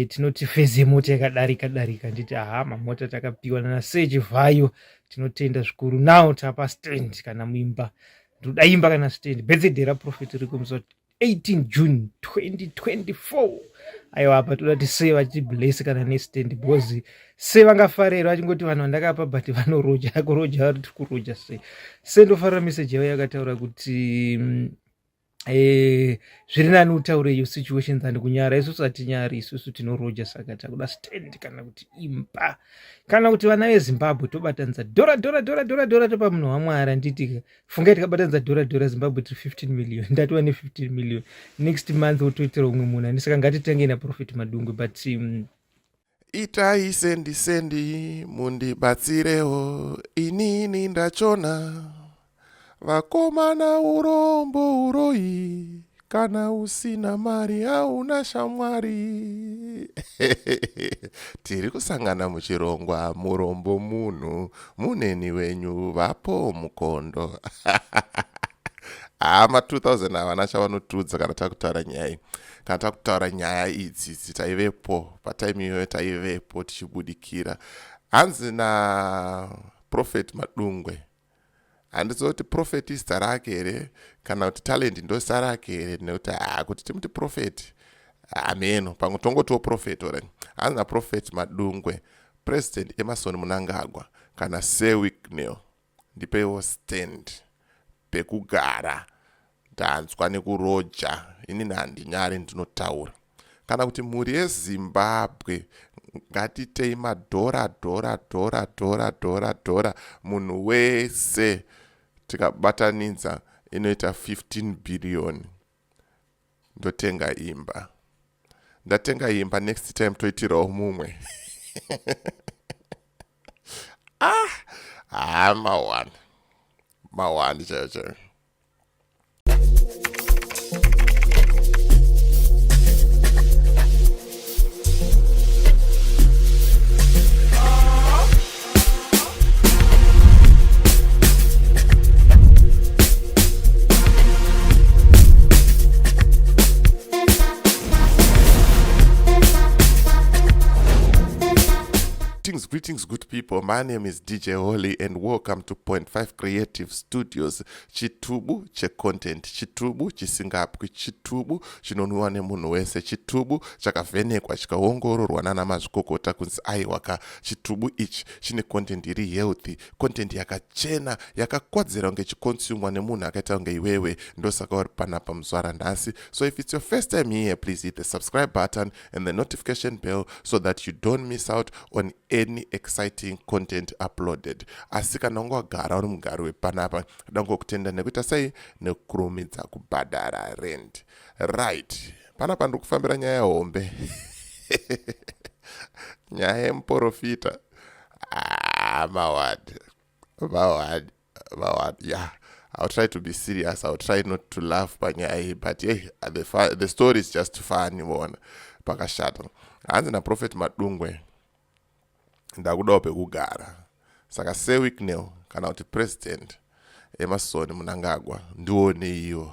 Tinoti fezi yemota yakadarika darika, nditi aha, mamota takapiwa nana Sechivhayo, tinotenda zvikuru. Now tapa stand kana muimba, ndoda imba kana stand. Birthday raProphet riko musi 18 June 2024. Aiwa, apa toda kuti sei vachitibless kana nestand, because sei vangafarira vachingoti vanhu vandakapa but vanoroja kuroja, vari tiri kuroja sei. Sei ndofarira message yavo yakataura kuti zviri nani utaure iyo situation than kunyara. Isusu hatinyari, isusu tinoroja, saka takuda stand kana kuti imba, kana kuti vana veZimbabwe tobatanidza dhora dhora dhora dhora dhora topa munhu waMwari. Handiti fungai tikabatanidza dhora dhora, Zimbabwe tiri 15 million, ndatova ne15 million, next month wotoitira umwe munhu ani. Saka ngatitangei naProphet Madungwe, but Itai send send, mundibatsirewo inini ndachona. Vakomana, urombo uroi, kana usina mari hauna shamwari. Tiri kusangana muchirongwa Murombo Munhu, muneni wenyu vapo Mukondo. Hama 2000 havana chavanotudza kana takutaura nyaya iyi. Kana takutaura nyaya idzi, taivepo patime iyoyo, taivepo tichibudikira. Hanzi naProphet Madungwe, handizoti prophet izita rake here kana kuti talent ndo zita rake here, nekuti ha, kuti timuti prophet hameno, pamwe tongotiwo prophet ore. Hanzi naProphet Madungwe, President Emmerson Mnangagwa kana Sir Wicknell, ndipeiwo stand pekugara, ndanzwa nekuroja inini, handinyari, ndinotaura. Kana kuti mhuri yeZimbabwe, ngatitei madhora dhora dhora dhora dhora dhora, munhu wese, tikabatanidza inoita 15 billion, ndotenga imba. Ndatenga imba, next time toitirawo mumwe. Ah, haa, mawani mawani chaiyo chaiyo. Greetings, greetings, good people. My name is DJ Holly and welcome to Point 5 Creative Studios. Chitubu checontent, chitubu chisingapwi, chitubu chinonwiwa nemunhu wese, chitubu chakavhenekwa chikaongororwa nana mazvikokota kunzi aiwa ka, chitubu ichi chine content iri healthy, content yakachena, yakakodzera kunge chiconsumwa nemunhu akaita kunge iwewe. Ndosaka uri panapa muzuva ranhasi. So if it's your first time here, please hit the subscribe button and the notification bell so that you don't miss out on any exciting content uploaded. Asi kana unge wagara uri mugari wepanapa, dangokutenda nekuita sei, nekukurumidza kubhadhara rent. Right, panapa ndiri kufambira nyaya hombe, nyaya yemuprofita. Ah, mawadi mawadi mawadi. Yeah, I'll try to be serious, I'll try not to laugh panyaya iyi, but hey, the story is just funny. Bona pakashata. Hanzi naProphet Madungwe, ndakudawo pekugara, saka Sir Wicknell kana kuti President Emmerson Mnangagwa, ndioneiwo.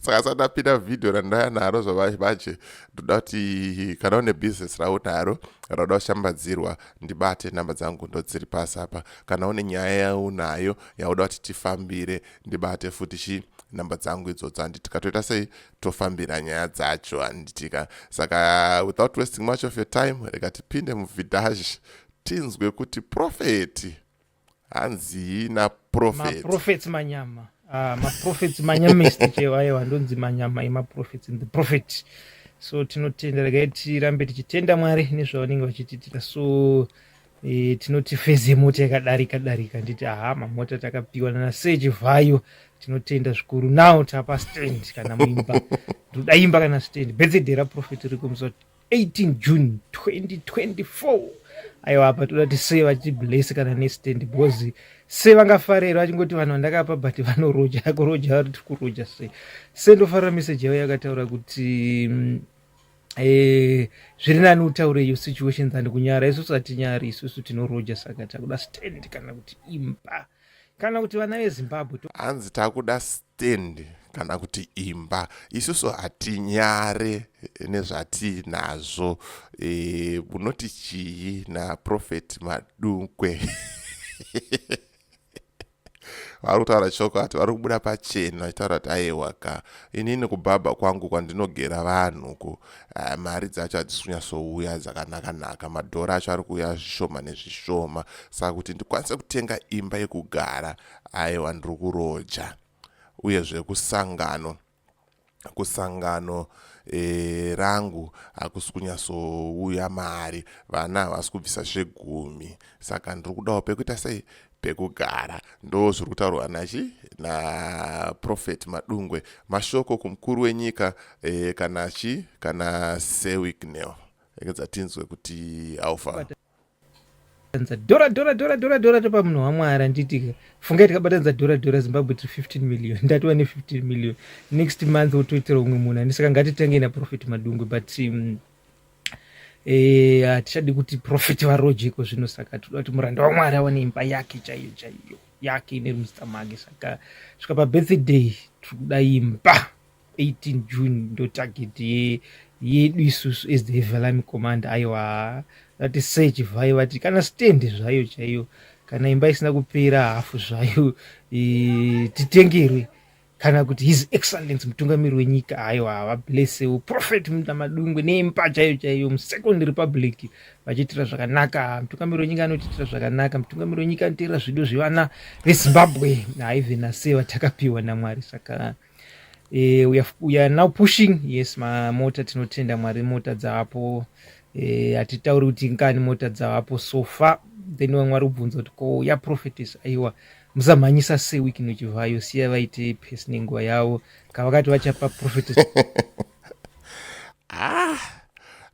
Saka sati ndapinda vhidhiyo randaya naro zvavache, ndoda kuti kana une bhizinesi raunaro rauda kushambadzirwa, ndibate, namba dzangu ndodziri pasi apa. Kana une nyaya yaunayo yauda kuti tifambire, ndibate futi chi namba dzangu idzodzo, handi tikatoita sei, tofambira nyaya dzacho, handitika? Saka without wasting much of your time, rega tipinde muvhidhazhi tinzwe kuti prophet hanzii naprophet. Maprophets manyama. Ah, maprophets manyamist chaiwo. Aiwa, ndonzi manyama emaprophets and the prophet. So tinotenda, regai tirambe tichitenda Mwari nezvavanenge vachitiitira. So tinoti fezi yemota yakadarika darika, nditi aha, mamota takapiwa nana Sechivhayo, tinotenda zvikuru. Now tapa stand kana muimba, ndoda imba kana stand. Birthday raProphet riko musi 18 June 2024. Aiwa, apa toda kuti sei vachitibless kana nestand, because sei vangafarira vachingoti vanhu vandakapa but vanoroja kuroja, vari tiri kuroja sei. Sei ndofarira message yavo yakataura kuti zviri nani utaure iyo situation than kunyara. Isusu hatinyari, isusu tinoroja, saka takuda stand kana kuti imba, kana kuti vana veZimbabwe Hanzi takuda stand. kana kuti imba. Isusu hatinyare nezvatiinazvo. E, munoti chii naProphet Madungwe? Vari kutaura chokwadi, vari kubuda pachena vachitaura kuti aiwa ka, inini kubhabha kwangu kwandinogera vanhu ku mari dzacho hadzisi kunyatsouya dzakanaka-naka, madhora acho ari kuuya zvishoma nezvishoma, saka kuti ndikwanise kutenga imba yekugara, aiwa, ndiri kuroja. Uyezve kusangano rangu hakusi kunyatsouya mari, vana havasi kubvisa zvegumi, saka ndiri kudawo pekuita sei, pekugara. Ndo zviri kutaurwa nachi naProphet Madungwe. Mashoko kumukuru wenyika kana chi kana Sir Wicknell. Rekedza tinzwe kuti aufa. Dhora dhora dhora dhora dhora topa munhu waMwari, handitika? Fungai tikabatanidza dhora dhora, Zimbabwe tiri 15 million, ndatova ne15 million. Next month wotoitira umwe munhu ani. Saka ngatitangei naProphet Madungwe, but hatichadi kuti prophet varojeko zvino. Saka toda kuti muranda waMwari awane imba yake chaiyo chaiyo, yake ine muzita make. Saka svika pabirthday tiri kuda imba. 18 June ndo target yedu isusu as the Heavenly Command. Aiwa, vati search vhayo, vati kana stand zvayo chaiyo, kana imba isina kupera hafu zvayo, titengerwe, kana kuti His Excellence mutungamiri wenyika, aiwa, vablessewo Prophet Madungwe neimba chaiyo chaiyo muSecond Republic vachiitira zvakanaka. Mutungamiri wenyika anotiitira zvakanaka, mutungamiri wenyika anoteerera zvido zvevana veZimbabwe, haive nase vatakapiwa naMwari. Saka we are now pushing. Yes, mamota, tinotenda Mwari, mota dzavapo. Hatitauri kuti ngani mota dzavapo so far. Then vamwe vari kubvunza kuti ko yaprophetess? Aiwa, musamhanyisa seWicknell Chivayo, siya vaite pesi nenguva yavo kavakati vachapa prophetess. Ah,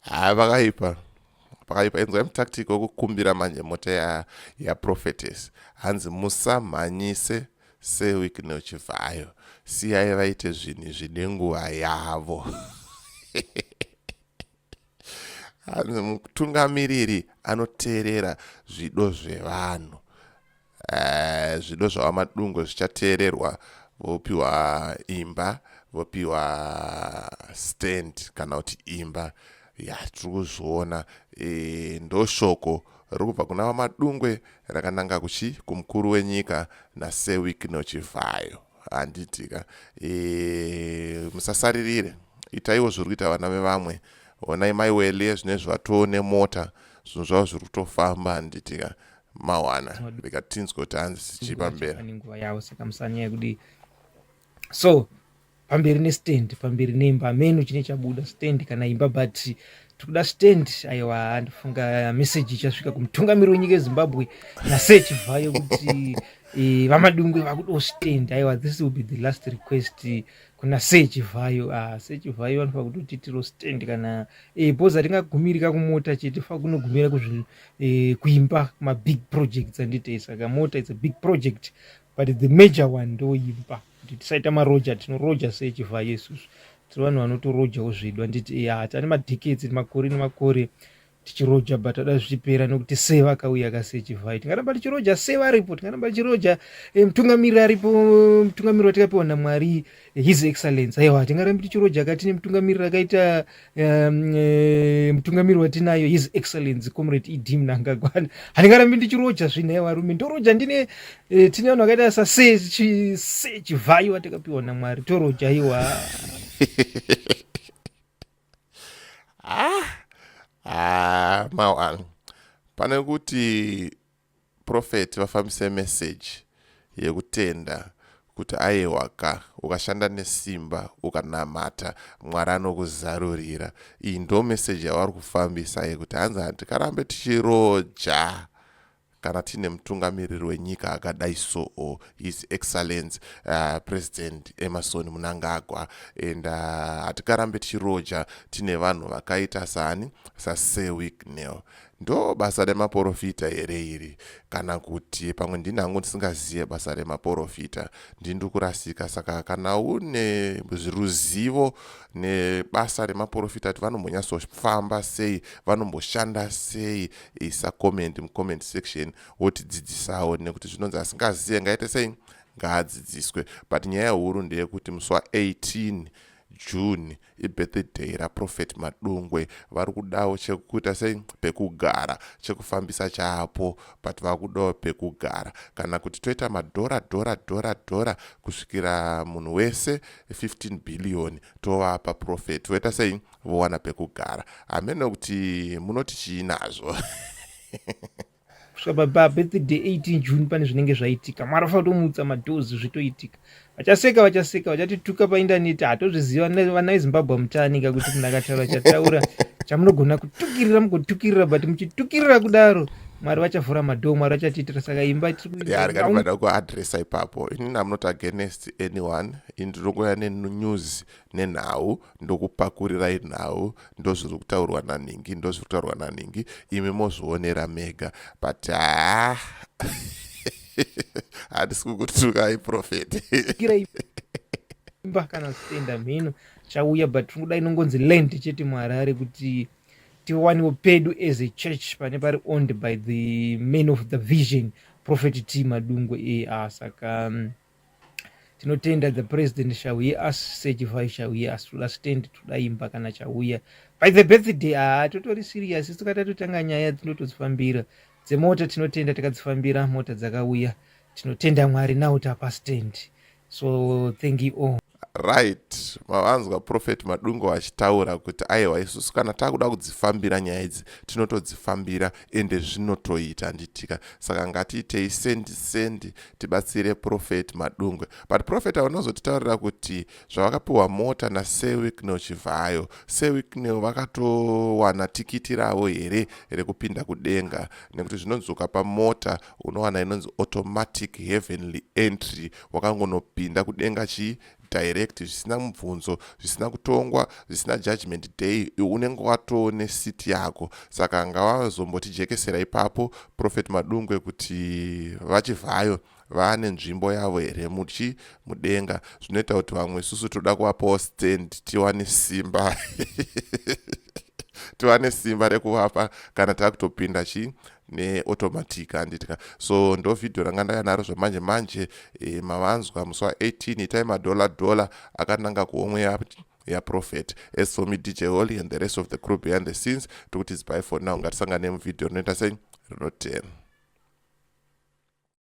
ah, vakaipa, pakaipa. Inzwai mutactic wekukumbira manje mota yaprophetess. Hanzi musamhanyise seWicknell Chivayo, siyai vaite zvinhu izvi nenguva yavo. Hanzi mutungamiriri anoteerera zvido zvevanhu. Zvido zvavaMadungwe zvichateererwa, vopiwa imba, vopiwa stand kana kuti imba. Ya, tiri kuzviona. Ndo shoko riri kubva kuna vaMadungwe rakananga kuchi kumukuru wenyika naSir Wicknell Chivayo, handitika? Musasaririre, itaiwo zviri kuita vana vevamwe. Onai maiwele zvinezvi vatoo nemota, zvinhu zvavo zviri kutofamba, handitika? Mawana, rega tinzwe kuti hanzi sichii pamberi. Nenguva yavo, saka musanyaya kudii. So pamberi nestand, pamberi neimba. Menu chine chabuda, stand kana imba, but tikuda stand. Aiwa, ndifunga meseji ichasvika kumutungamiri wenyika yeZimbabwe naSir Chivayo kuti vaMadungwe vakudawo stand. Aiwa, this will be the last request kuna Sir Chivayo. Sir Chivayo vanofanira kutotiitirawo stand kana because hatingagumiri kakumota chete, fa kunogumira kuimba, kumabig projects, handiti? Saka mota it's a big project, but the major one ndoimba, kuti tisaita maroja. Tinoroja Sir Chivayo, isusu tiri vanhu vanotorojawo zvedu, handiti? Ya, tane madecades, makore nemakore tichiroja, but ada zvichipera nokuti se vakauya kaSir Chivayo. Tingaramba tichiroja se varipo, tingaramba tichiroja mutungamiriri aripo, mutungamiriri watikapiwa naMwari, His Excellence. Aiwa, tingarambi tichiroja katine mutungamiriri akaita mutungamiriri watinayo, His Excellence Comrade ED Mnangagwa. Handingarambi ndichiroja zvinhu. Aiwa varume, ndoroja ndine tine vanhu vakaita saSir Chivayo watakapiwa naMwari, toroja iwa. Ah, ah, mawana pane kuti prophet vafambise message yekutenda kuti aiwa ka, ukashanda nesimba, ukanamata, Mwari anokuzarurira. Iyi ndo meseji yavari kufambisa yekuti hanzi hatikarambe tichiroja kana tiine mutungamiriri wenyika akadai so, His Excellence President Emmerson Mnangagwa, and hatikarambe tichiroja tine vanhu vakaita sani, saSir Wicknell. Ndo basa remaprofita here iri, kana kuti pamwe ndini hangu ndisingazive basa remaprofita, ndini kurasika? Saka kana une ruzivo nebasa remaprofita, kuti vanombonyatsofamba sei, vanomboshanda sei, isa comment mucomment section, wotidzidzisawo, nekuti zvinonzi asingazive ngaite sei? Ngaadzidziswe, but nyaya huru ndeyekuti musi wa18 June ibirthday raProphet Madungwe. Vari kudawo chekuita sei? Pekugara. Chekufambisa chaapo, but vakudawo pekugara. Kana kuti toita madhora, dhora, dhora, dhora kusvikira munhu wese 15 billion tovapa prophet, voita sei? Vowana pekugara. Hamene kuti munoti chii nazvo. Kusvika pabirthday 18 June pane zvinenge zvaitika. Mwari afanira kutomutsa madoors, zvitoitika. Vachaseka, vachaseka, vachatituka paindaneti, hatozviziva. Vana veZimbabwe mutanika kuti munhu akataura chataura chamunogona kutukirira, mugotukirira, but muchitukirira kudaro Mwari vachavhura madoor, Mwari vachatiitira. Saka imba tiri Ya, ndikatibada kuadresa ipapo. Inini am not against anyone. Ini ndinongoya nenews, nenhau, ndokupakurirai nhau. Ndozviri kutaurwa naningi, ndozviri kutaurwa naningi, imi mozvionera mega. But haa, handisi kukutukai, prophet. Imba kana stand mhino chauya, but tiri inongonzi land chete muHarare kuti tiwaniwo pedu as a church pane pari owned by the man of the vision, Prophet T Madungwe. Saka tinotenda. The president shall hear us, certify shall hear us. Toda stand, toda imba kana chauya by the birthday. Haa, totori serious. Tikatatotanga nyaya tinotodzifambira. Dzemota tinotenda, tikadzifambira, mota dzakauya. Tinotenda Mwari. Now tapa stand, so thank you all. Right, mavanzwa Prophet Madungwe vachitaura kuti aiwa, isusu kana takuda kudzifambira nyaya idzi tinotodzifambira, ende zvinotoita, handitika? Saka ngatiitei sendi sendi tibatsire Prophet Madungwe. But prophet aunozotitaurira kuti zvavakapiwa mota naSir Wicknell Chivayo, Sir Wicknell vakatowana tikiti ravo here rekupinda kudenga? Nekuti zvinonzi ukapa mota unowana inonzi automatic heavenly entry, wakangonopinda kudenga chii direct, zvisina mubvunzo, zvisina kutongwa, zvisina judgment day, unenge watone seat yako. Saka ngavazombotijekesera ipapo Prophet Madungwe kuti vaChivhayo vaane nzvimbo yavo here muchi mudenga, zvinoita kuti vamwe isusu toda kuvapawo stand, tiwane simba, tiwane simba rekuvapa kana takutopinda chii neautomatic, handitika? So ndo vhidhiyo ranga ndaya naro zvamanje manje. Mavanzwa musi wa18, itai madhola dhola akananga kuhomwe yaprophet. As for me, DJ Holly and the rest of the crew behind the scenes, tikuti bye for now. Ngatisangane muvhidhiyo rinoita sei rinotena.